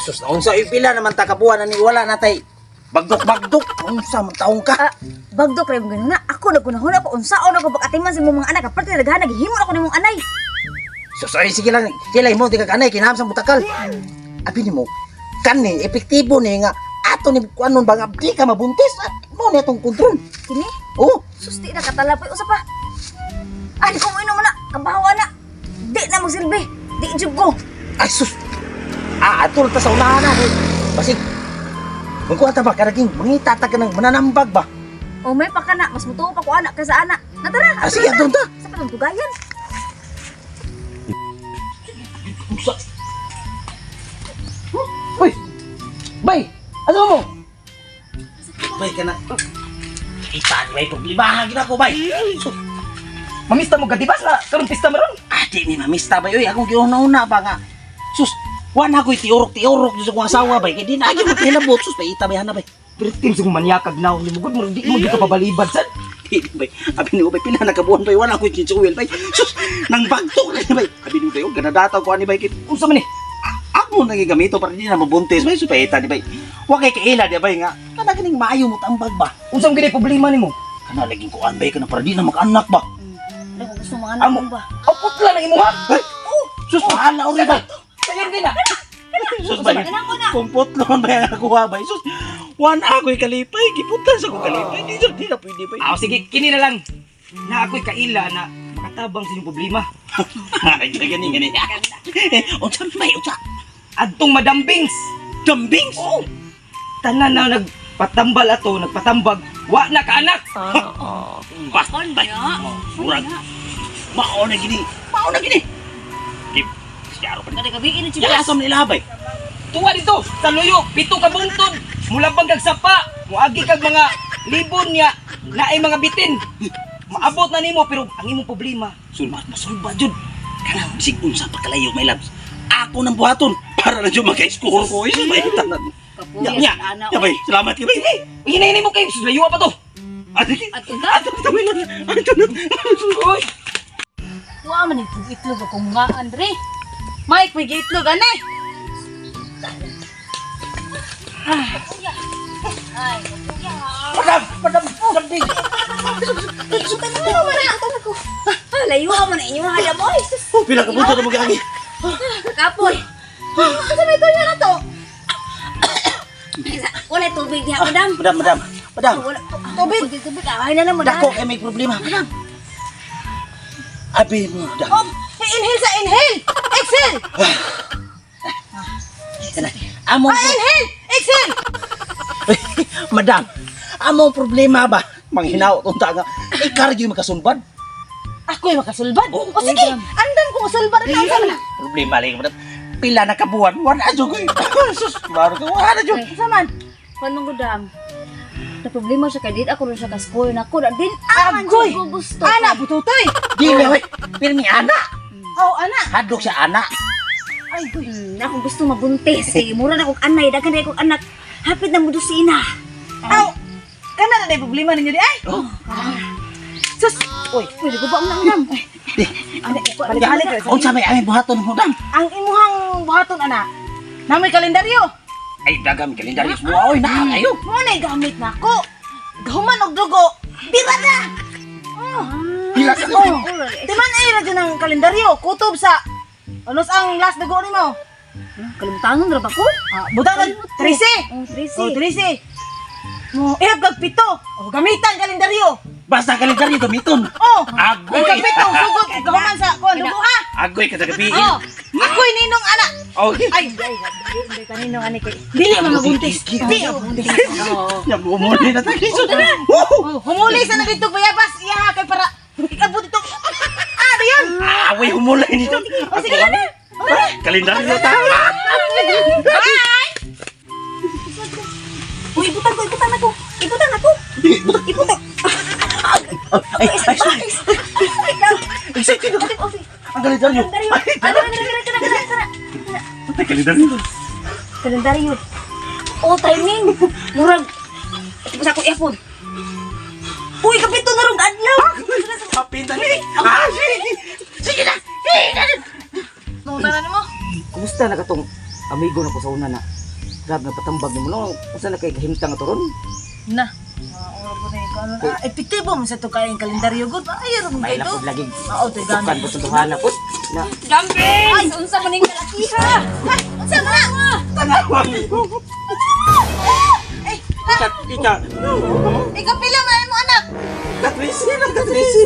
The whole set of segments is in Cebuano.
Sus, naunsa pila naman ta kabuan ani wala na tay. Bagdok-bagdok, unsa man taong ka? Ah, bagdok ra mo na. Ako nagunahon ako unsaon ako pagkatiman sa imong mga anak aparte naghan naghimo ako nimong anay. Sus, ay sige lang. Sila mo di ka kanay kinahanglan sa butakal. Abi nimo, kani epektibo ni nga ato ni kuanon ba nga di ka mabuntis at mo ni atong kontrol. Kini? Oh, Sus, di na katalapoy usa pa. Ah, di ko mo inom na. Kabawa na. Di na magsilbi. Di jud ko. Ay sus. Ah, ato ta sa unahan na. Basig. Mungkuha ta ba karaging mangita ta ka ng mananambag ba? O may pa ka na, mas mutuo pa ko anak kaysa anak. Natara. Ah, sige, ato ta. Sa patong tugayan. Unsa? Uy! Bay! Ano mo? Bay kana. Kita ni bay problema gid ako bay. Sus, Mamista mo gadibas na karon pista maron. ah, di ni mamista bay oy akong giuna-una pa nga. Sus, wa na ko'y tiurok-tiurok sa akong asawa bay kay di na gyud magkahilabot. Sus, bay ita bay hana bay. Pero team sa manyakag na ni mo gud mo di mo gyud ka pabalibad sad. Di bay. Abi ni bay pila na kabuan bay wala ko'y chinsuwil bay. Sus, nang bagtok na ni bay. Abi ni bay oh ganadataw ko ani bay kay Unsa man ni? ako nang gigamito para di na mabuntis bay. Sus, bay ita ni bay. Wa kay kaila di bay nga. Kana ganing maayo mo tambag ba. Unsa man gid problema nimo? Kana laging kuan bay kana para di na makaanak ba. Ano ko gusto mga anak Amo. mo ba? Opot lang ang imuha. Ay, sus, mahala ori bay. Sayon gid na. Sus bay. Kung putlon bay ang nakuha bay. Sus, wan ako'y kalipay. Giputan sa ko kalipay. Di di na pwede bay. Ah, sige, kini na lang. Na ako'y kaila na makatabang sa inyong problema. Ay, gani gani. Unsa man bay, unsa? Adtong Madam Bings. Dambings. Oh. Tanan na nagpatambal ato, nagpatambag, wa na kaanak. Basta bay. Murag. Mao na gini. Mao na gini. Di siyaro pa. Kada gabi ino Ya asam nila bay. Tuwa dito sa luyo, pito ka buntod. Mulabang kag sapa, muagi kag mga libon niya, naay mga bitin. Maabot na nimo pero ang imong problema, Sulmat masulba jud. Kana bisig unsa pa kalayo my loves. Ako nang buhaton para na jud maka-score ko. Sus bay tanan. Kapuya Ya, sa anak. ya bay, salamat kay bay. hinay mo kay layuwa pa to. Ate, Ato na. ato na bay. Ato na. Uy, Wa man itong itlog akong nga, Andre. Mike, may itlog, ane. Ay, kapuya. Madam, madam, dambing. Ano man na? Ah, layo man na inyo mga mo. Ay, sus. Oh, pila ka buntod mo gagi. Kapoy. Asa may ito niya na to? Wala tubig niya, madam. Madam, madam, madam. Wala tubig. Tubig. Ay na na, madam. Dako kay may problema, madam. Abi mo, madam. Oh, inhale sa inhale! Exhale! Kana, among Ah, inhale! Exhale! Madam, among problema ba? Manghinaw tong ta nga. Ikaw gyud makasulbad. Ako'y makasulbad. Oh, O sige, andam ko musulbad na unsa man na. Problema lagi madam. Pila na kabuan, wala jud ko. Sus, baro ka wala jud. Unsa man? Kuan man gudam. Na problema siya kay di ako rin siya ka-score na ko na din aman Agoy! jud ko gusto. Ana, bututoy! Dili oy. Pirmi ana. Oh, ana. Hadlok siya ana. Ay, goy. Ako gusto mabuntis kay mura na kog anay, daghan na kog anak. Hapit na mo dosina. Aw, kana na na problema ninyo di ay. Oh. Sus, uy. Pwede ko ba ang nangnam? Di. Balik-balik. Unsa may aming buhaton mo, madam? Ang imuhang buhaton ana. Namoy kalendaryo. Ay, dagam kalendaryo mo. Oy, na ayo. Mo na gamit nako. Gahuman og dugo. Bira na. Oh. Pila ka Oh. Di man ay radyo ng kalendaryo. Kutob sa ano ang last dugo nimo? Kalimutanon ra ba ko? Ah, butang na 13. Oh, 13. Oh, 13. Mo ihap kag pito. Oh, gamitan kalendaryo. Basta kalendaryo gamiton. Oh. Agoy. Kag pito sugod gahuman sa kuan dugo ha. Agoy ka sa gabi. Oh. Ako'y ninong ana. Oh. Ay, ay, hindi kaninong ani kay. Dili man mabuntis. Dili mabuntis. Nya mo na tayo. Oh, humuli sa nagitog bayabas iya ha kay para ikabot ito. Ah, dayon. Ah, way humulay nito. Oh, sige na. Kalendaryo ta. Bye. Uy, ibutan ko, ibutan ako. Ibutan ako. Ibutan. Ay, ay, sorry. Excited ako. Ang kalendaryo. Kalendaryo. Ay, Ano, ano, ano, ano, ano, ano, Ay, kalendaryo. Kalendaryo. Oh, timing. Murag. Ito pa sa akong earphone. Uy, kapito na rong adlaw. Kapin dali. Ah, sige. Sige na. Sige na. Nung tanan mo. kumusta na katong Amigo na ko sa una na. Grabe na patambag nimo no. Unsa na kay kahimtang ato ron? Na. Ah, epektibo mo sa to kayong kalendaryo gud. Ay, ro May kay to. lapod lagi. Oo, to Tukan gani. po sa tuhana po. Na. Gambing! Unsa man ning kalakiha? Ay, unsa man na? Ay, Ika, ika. ikaw pila man mo anak. Katrisi na, katrisi.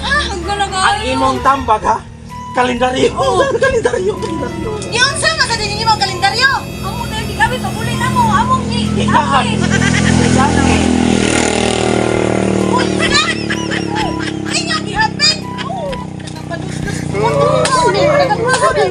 Ang galaga. Ang imong tambag ha? Kalendaryo. Kalendaryo, kalendaryo. Giunsa man sa dinhi mo ang kalendaryo? Amo na gigamit paguli na mo. Among gi. Ikahan. Among. Uy, na! Ay, nga gihapin. Oh, nakapadusdos. Oh, nakapadusdos.